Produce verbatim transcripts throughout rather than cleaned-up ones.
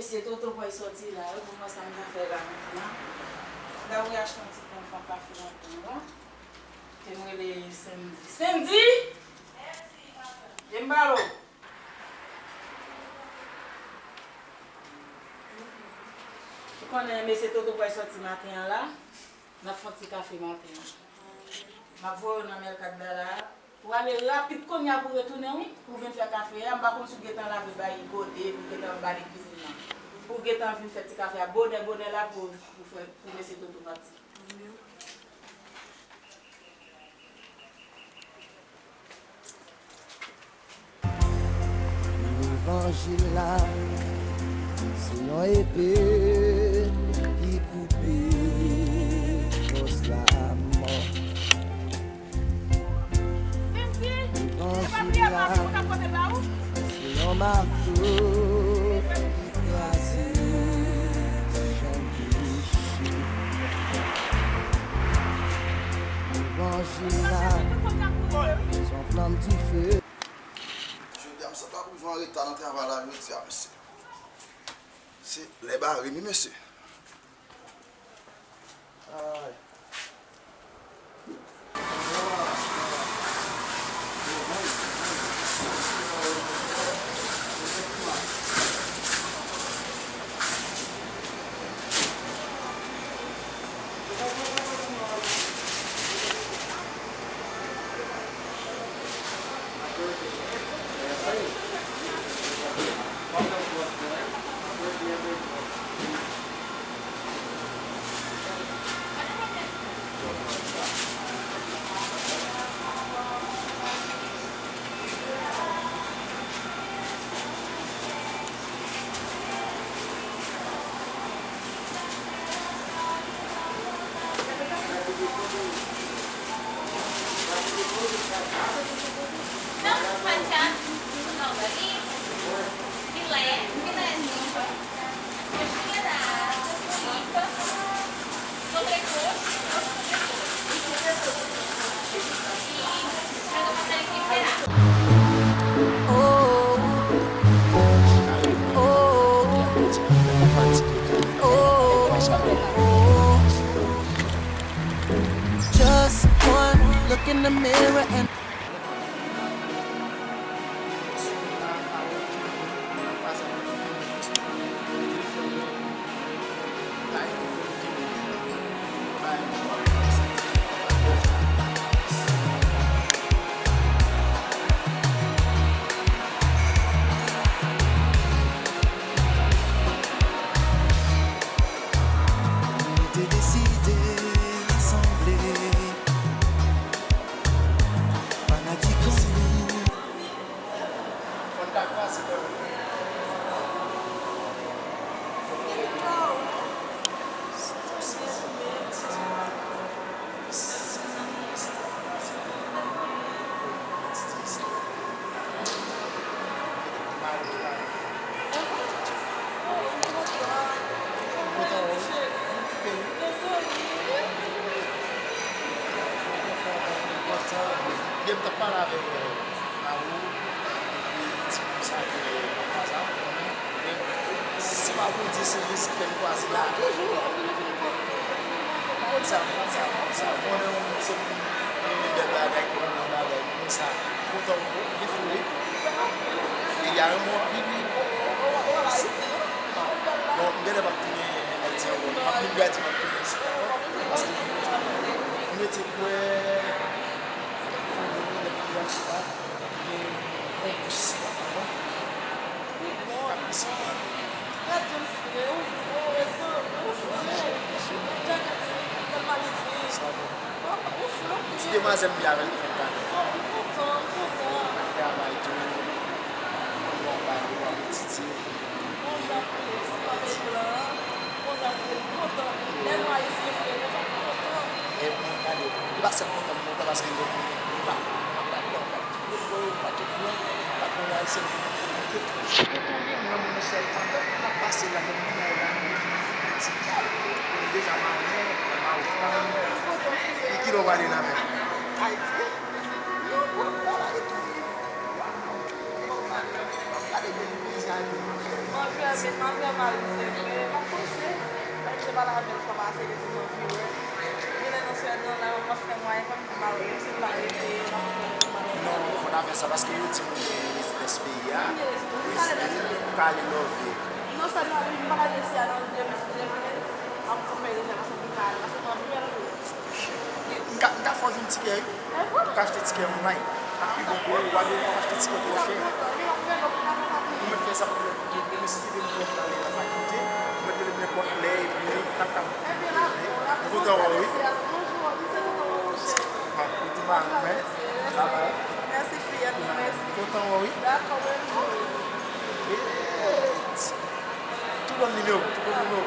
Mesye Toto pral sòti la wi, pou mwen sa m ka fè la mentnan. M ta vle achte yon ti pen fè kafe maten an la. Ke m rele Sendy. Sendy! Vin pale w. Ou konnen mesye Toto pral sòti maten an la. N ap fè yon ti kafe maten an. M ap voye w nan men Elkadla la. Ou ale rapid kounye a pou w retounen wi, pou w vin fè kafe a. M pa konn si w gentan lave bay gode, pou w gentan ba li kizin nan. Pou w gentan vin fè ti kafe a bonè bonè la pou, pou fè, pou mesye Toto pati. Levanjil la, se yon epe ki koupe fòs lamò. Levanjil la, se yon mato ki kraze janm peche. Levanjil la, se yon flanm dife. Jodi a, m santi m ap rive an reta nan travay la jodi a, mesye. Se lè bare m wi, mesye. Ay. Just one look in the mirror and Te deside rasanble fanatik an nou. Yè m t ap pale avèk, euh, Mawo, epi ti moun sa ke nan kaz la, ou konnen, men se pa Bondye, se Jezi k fè m kwaze la. Toujou, m konn sa, m konn sa, m konn sa. M konnen yon moun se moun, yon bèl bagay, yon bon bagay, m konn sa. M kontan pou ou, byen fou wi. E y a yon mò anpil wi. Bon, m genlè p ap tounen Ayiti ankò. M ap vin Gwadip, m ap tounen isit ankò. Paske m rete kwè, fò nou lè ki la, gen yon plis. Wi, bon. Gad jan m fre, ou, ou, ou, ou fre. Jan gad sa, sa pa leve. Ou, ou fre, ou fre. Ti demwazèl m ye avè l ki fè m gade. Bon, m kontan, m kontan. Travay tou. Bon, ba yo, ba yo, titi. Bon, jan pou yo, se pa blan. Bon, jan pou yo, m kontan. Lè nou Ayisyen fre, nou pa kontan. E bon, gade, li pa sèl kontan, m kontan paske m pa, m pa, m pa, m pa, m pa, Yo pa tout blan, pa tout ayisyen. Yo tou. Yo tou li, mwen, mwen sèl pandan n ap pase la, menm mwen la, ti kal, mwen deja marye, mwen marye, mwen. E kilè w prale la menm? Ayiti. Yo, yo, yo, yo, yo. Gade, gade, gade, gade. Met manzè mal, se vre, m ap panse. Mwen te pale avè l fwa pase, li di m anvi wè. Genlè nan semèn nan, la, m ap fè mwayen, fò m di m pa wè, menm si m pa rete, m ap fè mwayen. Non, fò n ap fè sa, paske yo di moun gen rezidans peyi a, ou ka ale love. Non sèlman, m pa ka resi a nan de mil diznèf, m ap tou fè rezèvasyon pou m ka ale, paske m anvi wè l tou. M ka, m ka fè w jwenn tikè, wi. M ka achte tikè online. Ak pi bon pri, w ale, w achte tikè twò chè. Ou mèt fè sa pou mwen. Mwen si te vin pran ale nan fakilte, mwen te vin nenpòt lè, epi n ap ka. M kontan wè w, wi. Ah, ou tou pa renmen. Babay. Mèsi, fiyèt, mèsi. Kontan wè w, wi. Dakò, menm jan. Tou bon nimewo, tou bon nimewo.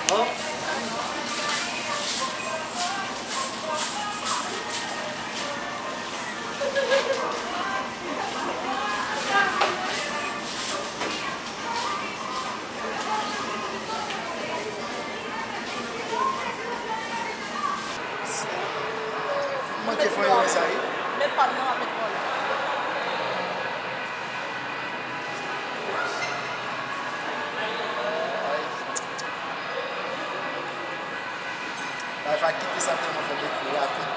Oh. Manke fè erè sa, wi. Met pa m nan, met pa w la. Ay, va kite sa tèlman fè dekou rapid.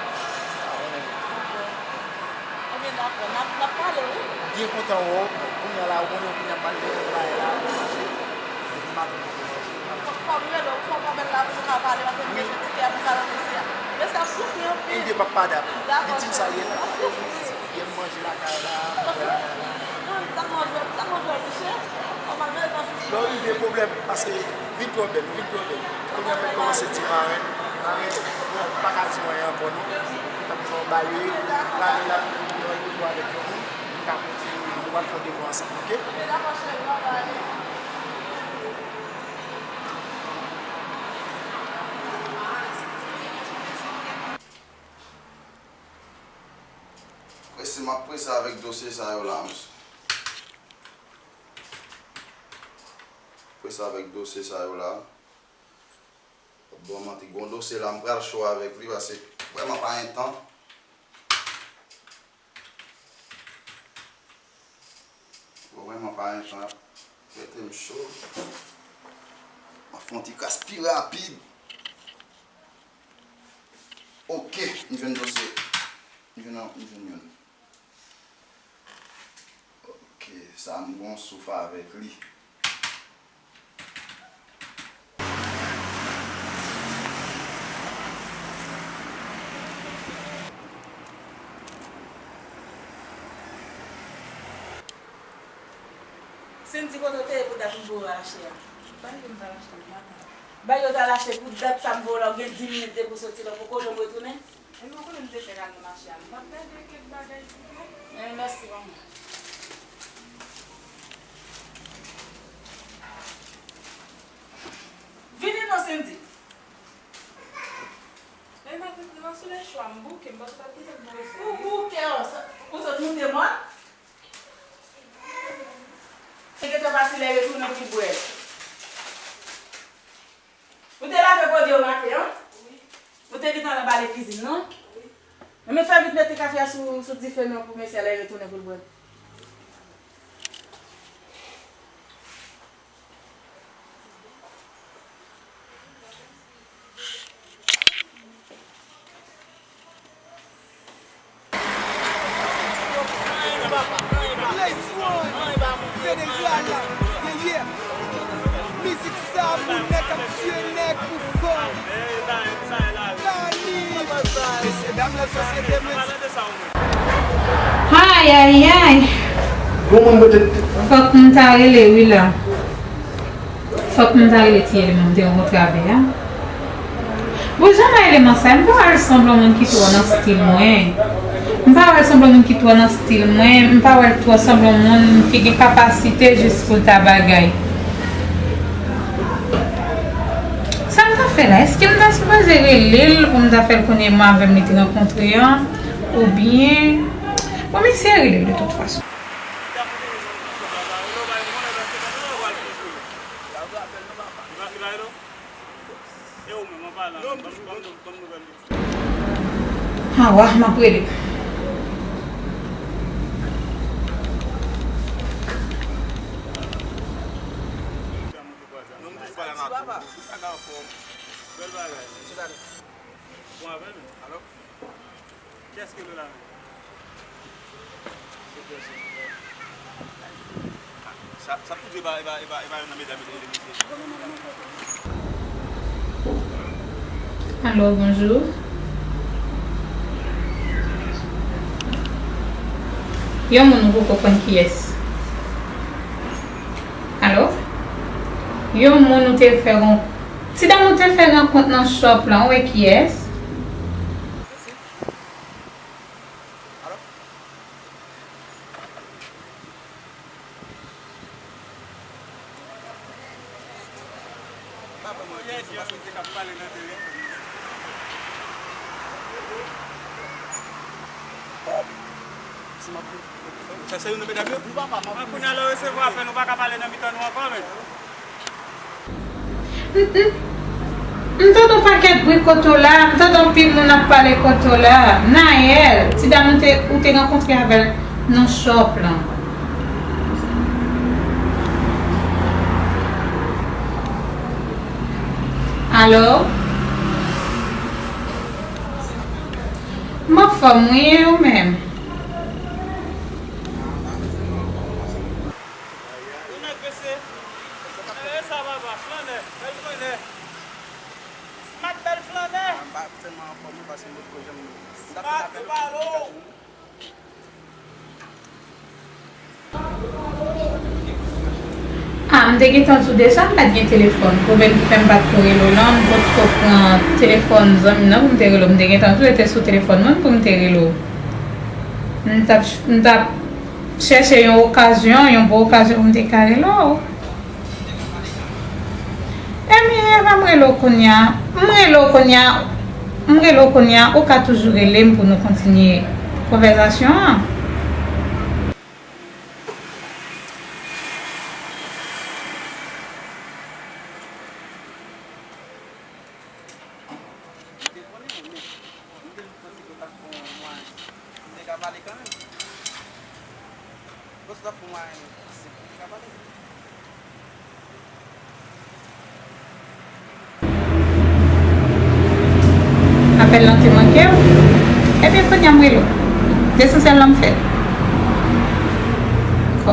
Ebyen, dakò, n ap, n ap pale, wi. Byen kontan wè w. Bon, kounye a la, ou konnen kounye a m pa t gen yon bagay la pou manje. Depi maten m poko manje. Fò, fò m rele w, fò m anmèt la pou nou ka pale, paske m bezwen tikè a pou m ka nan mesye a. Mesye ap soufri anpil. Ebyen, p ap pa dap. Li di m sa yè la. Li di m yè m manje lakay la. Non, m t ap manje, m t ap manje, Michel. Fò m al rele nan figi. Non, li gen pwoblèm, paske vin twò bèl, vin twò bèl. Kounye a mwen kòmanse di marenn, marenn, bon, m pa ka di w anyen ankò non. M t ap di w bay lale la pou m gen randevou avèk yon moun, m ka kontinye, nou pral fè yon devwa ansanm, oke? Oke, dakò, cheri, bye bye. Prese, m ap prese avèk dosye sa yo la, mesye. Prese avèk dosye sa yo la. Bon, manti, gon dosye la, m pral cho avèk li, paske vrèman pa gen tan. Bon, vrèman pa gen tan. Rete m cho. M ap fè yon ti kras pi rapid. Oke, m jwenn dosye. M jwenn, m jwenn youn. Oke, sa a m gon souf avèk li. Sendy, kote w te ye pou dat m voye w al achte a? M pa rive m t al achte l maten. Bagay yo t al achte pou dat sa m voye w la, ou gen dis minit depi w soti la, ou poko janm retounen? Epi w konnen m te fèk al nan mache a, m pa t gade kèk bagay tou non. Mèsi manman. Vini non Sendy. Mèt matant nan sou lechwa m. Bouke, m panse w t ap kite m pou w eseye. Ou bouke, ou sa, ou sot moute mòn? Te gentan pati lè retounen pou l bwè. Ou te lave bòdye yo maten an? Wi. Ou te gentan al bale kizin nan? Wi. Enben fè vit mete kafe a sou, sou dife nan pou mesye a lè retounen pou l bwè. Blaze One, Venezuela, yeah, yeah. Mizik sa pou nèg k ap tiye nèg pou fò. Dani. Mesye dam nan sosyete mwen di. Ay, ay, ay. Gon moun pote. Fòk m ta rele wi la. Fòk m ta rele ti eleman m te rankontre avè a. Bon, jan nan eleman sa, m pa wè l sanble yon moun ki twò nan stil mwen. M pa wè l sanble yon moun ki twò nan stil mwen. M pa wè l twò sanble yon moun ki gen kapasite jis pou l ta bagay. Sa m ta fè la? Èske m ta sipoze rele l pou m ta fè l konnen mwen avè m li te rankontre an? Oubyen, bon, m eseye rele l de tout fason. Awa, m ap rele. Bèl bagay. Bon, avè l. Alo? Kiyès ki rele la menm? Sa, sa pou di e pa, e pa, e pa, e pa youn nan medam yo te rele mesye? Alo, bonjou. Yon moun ou poko konn kiyès. Alo? Yon moun ou te fè ran-, ti dam ou te fè rankont nan shop lan, ou wè kiyès? Sa se youn nan medam yo? Mwen kounye a lè w resevwa apèl, ou pa ka pale nan mitan nou ankò, men. M, m, m tande yon pakèt bri kote w la, m tande anpil moun ap pale kote w la. Nayèl, ti dam ou te, ou te rankontre avè l nan shop lan. Alo? M anfòm wi, e ou menm? Yon nèg mesye. E sa papa, flannè, bèl flannè. Smat bèl flannè. M pa tèlman anfòm wi, paske m potko janm. Smat, yo pale w. Ah, m te gentan di w deja m pa t gen telefòn. Pwoblèm ki fè m pa t ko rele w lan, m potko pran telefòn zanmi m nan pou m te rele w. M te gentan di w e te sou telefòn mwen pou m te rele w. M t ap, m t ap chèche yon okazyon, yon bon okazyon pou m te ka rele w. Ebyen, e pa m rele w kounye a. M rele w kounye a. M rele w kounye a, ou ka toujou rele m pou nou kontinye konvèsasyon an. M te konnen, men m te panse ke w t ap fè yon mwayen. M te ka pale kanmenm. Bon, si w t ap fè yon mwayen, se pou m te ka pale. Apèl lan te manke w? Ebyen, kounye a m rele w. Lesansyèl lan m fè l. Kò.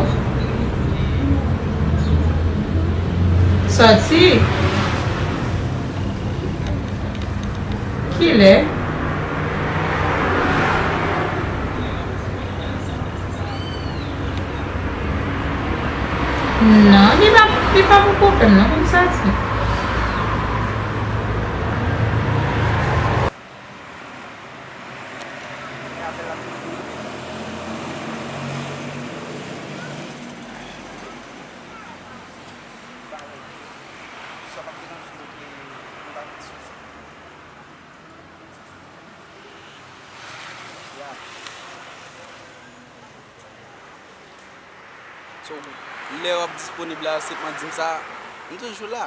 Sòti. Kilè? Non, li pa, li pa pou pwoblèm non pou m sòti. Sa p ap deranje nou ke nou pa vin soti. So, lè w ap disponib la, senpman di m sa, m toujou la.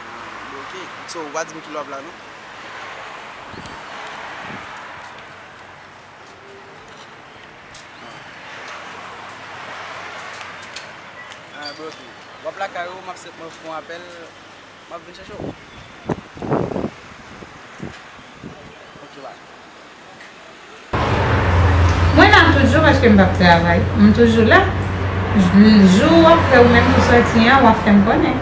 Ah, ok. So, ou pa di m kilè w ap la, non? Ah, bro, ok. W ap lakay ou, m ap senpman fè yon apèl, m ap vin chèche w. Ok, bye. Mwen la toujou paske m p ap travay. M toujou la. Jou w ap fè ou menm pou sòti an, w ap fè m konnen.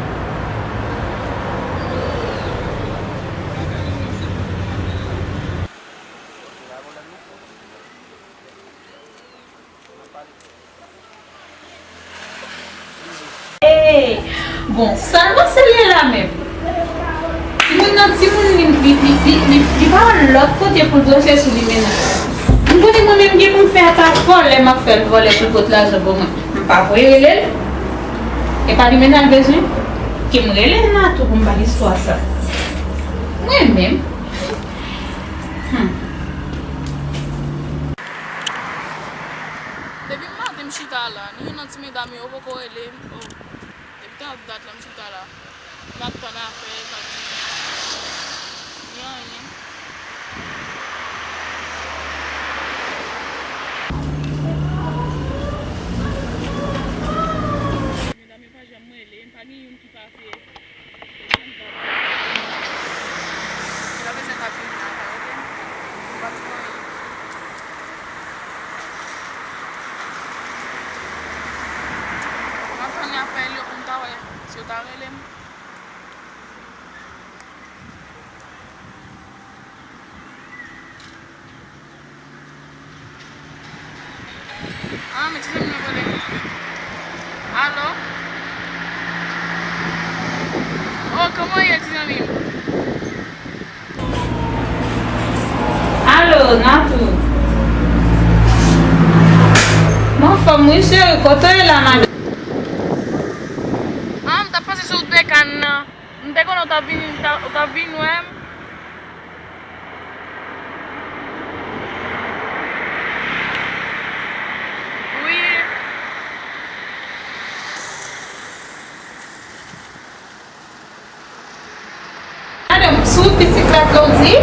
Hey! Bon, sa l panse l ye la menm? Timoun nan, timoun li, li, li, li, li, li pa wè lòt kote pou l branche sou li menm. M konnen mwen menm gen pou m fè ata vòlè, m ap fè l vòlè pou l pot lajan ban mwen. M pa voye rele l. E pa li menm l bezwen. Ke m rele l nan tou pou m ba l istwa sa. Mwen menm. Hmm. Depi maten m chita la, ni youn nan ti medam yo poko rele m. Oh. Depi ta dat la m chita la. M ap tann apèl, pa gen, gen anyen. Medam yo pa janm rele m, pa gen youn ki pase. Lè bezwen t ap vini lakay, ok? Ou pa di mwen anyen. M ap tann apèl yo pou m ta wè si yo ta rele m. Ah, men ti zanmi m nan rele m. Alo? Oh, kòman w ye, ti zanmi m? Alo, Natou? M anfòm, wi, cheri. Kote w ye la, madanm? Ah, m t ap pase sou wout Bekàn nan. M te konnen w t ap vin, w t ap, w t ap vin wè m. Wi. Madanm, sou bisiklèt la w di?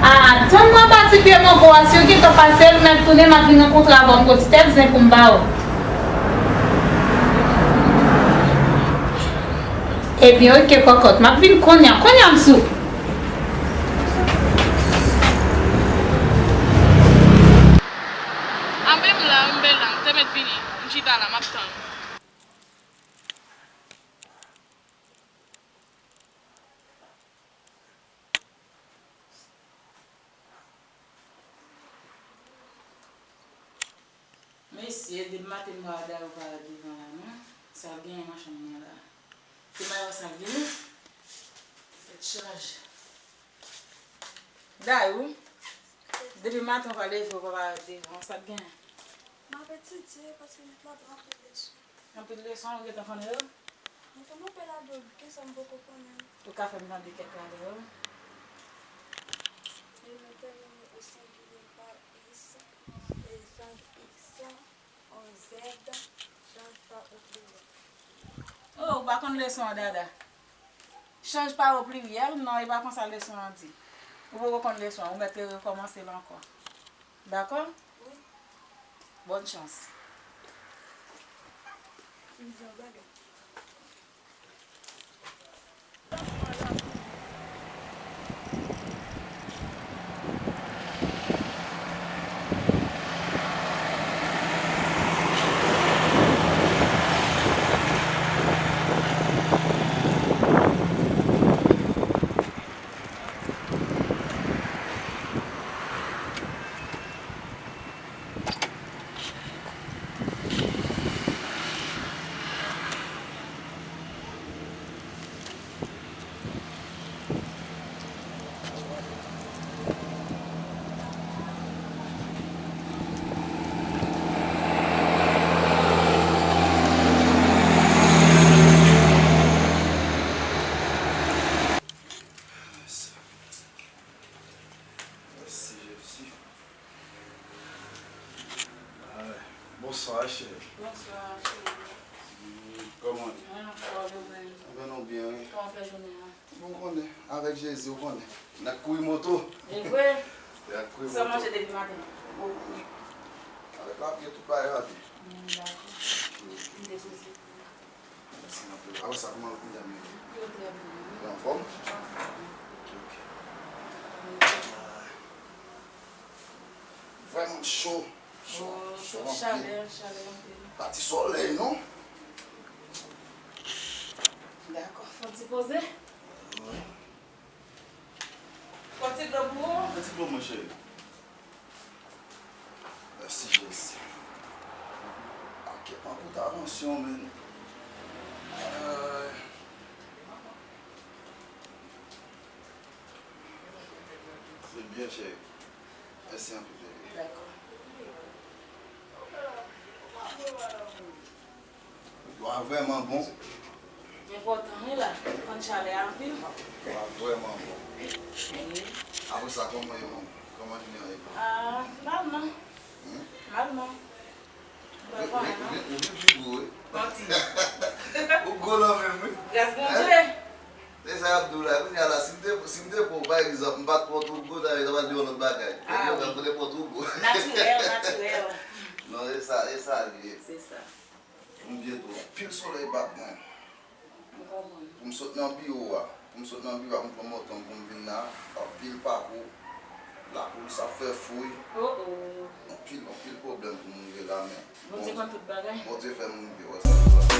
Ah, tann mwen pati pye mango a, si w gentan pase l, mèt tounen, m ap vin rankontre avè w, m gon ti tèt zen pou m ba w. Ebyen, oke, kòkòt. M ap vin kounye a. Kounye a m sou. A, men m la, m bèl la. M te mèt vini. M chita la, m ap tann. Mesye, depi maten m pa wè Dayou parèt devan la, non. Sa l genyen nan chanm nan la? Se pa yo sa l genyen? Tèt chaje. Dayou, depi maten w pa leve, w pa parèt devan, sa l genyen? M ap etidye paske m t la pran anpil leson. Anpil leson, ou gentan konnen yo? Mwen konn yon pè ladan yo, gen sa m poko konnen. Ou ka fè m tande kèk ladan yo? Yo nan tèm o sengilye pa is, e, chanj is an zèd, chanj pa o pliryèl. Oh, ou pa konn leson an, Dada? Chanj pa o pliryèl? Non, e pa konsa leson an di. Ou poko konn leson an, ou mèt rekòmanse l ankò. Dakò? Wi. Bòn chans. M di yon bagay. Bonswa, cheri. Bonswa, cheri. Mm, kòman w ye? Mwen anfòm, e ou menm? Anben, nou byen, wi. Kòman w fè jounen an? Bon, ou konnen, avèk Jezi, ou konnen. N ap kouri moto. E vre? N ap kouri moto. Sa w manje depi maten? Avèk lapli, tout bagay va byen. Mm, dakò. M te sezi. Mèsi anpil. Apre sa, kòman medam yo ye? Yo trè byen, wi. Yo anfòm? Anfòm. Ok, ok. Vrèman cho. Cho, cho anpil. Chalè, chalè anpil. Pa ti solèy, non? Dakò, fè yon ti poze. Wi. Fè yon ti dlo pou ou. Fè ti dlo, mon cheri. Mèsi, Jezi. Ak kèk kontavansyon, men. Euh, Se byen, cheri. Mèsi anpil, bebe. Dakò. Dlo a vrèman bon. Enpòtan, wi, la. Konn chalè a anpil. Dlo a vrèman bon. Wi. Apre sa, kòman yo, kòman jounen an ye pou ou? Ah, mal non. Hmm? Mal non. Ou vin, ou vin, ou vin pi gwo, wi. Manti. Ou gwo nan menm, wi. Gras Bondye. Se sa y ap di w la. Kounye a la, si m te, si m te pran w, pa egzanp, m pa t pran w twò gwo, sa vle di, sa pa t di yon lòt bagay. Ah, wi. Yo, m ap pran w twò gwo. Natirèl, natirèl. Non, e sa, e sa l ye. Se sa. M byen tou. Anpil solèy bat mwen. M konprann. Pou m sot nan biwo a, pou m sot nan biwo a, pou m pran moto m, pou m vin la, anpil pakou, laplis ap fè fouy. Oh, oh. Anpil, anpil pwoblèm pou m rive la, men Bondye konn tout bagay. Bondye fè m rive, wè sa.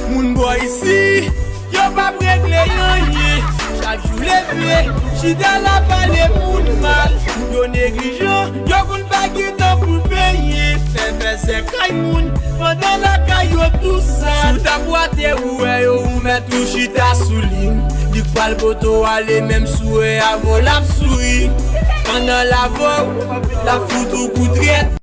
Moun bò isi, yo p ap regle anyen. Chak jou leve, chita la pale moun mal. Moun yo neglijan, yo konn pa gen tan pou l benyen. Fè fè zèkay moun, pandan lakay yo tou sal. Si w t ap wate, ou wè yo, ou mèt ou chita sou li. Li k pral pote w ale, menm si w wè avan l ap souri. Pandan l avè w, l ap fout ou kou trèt.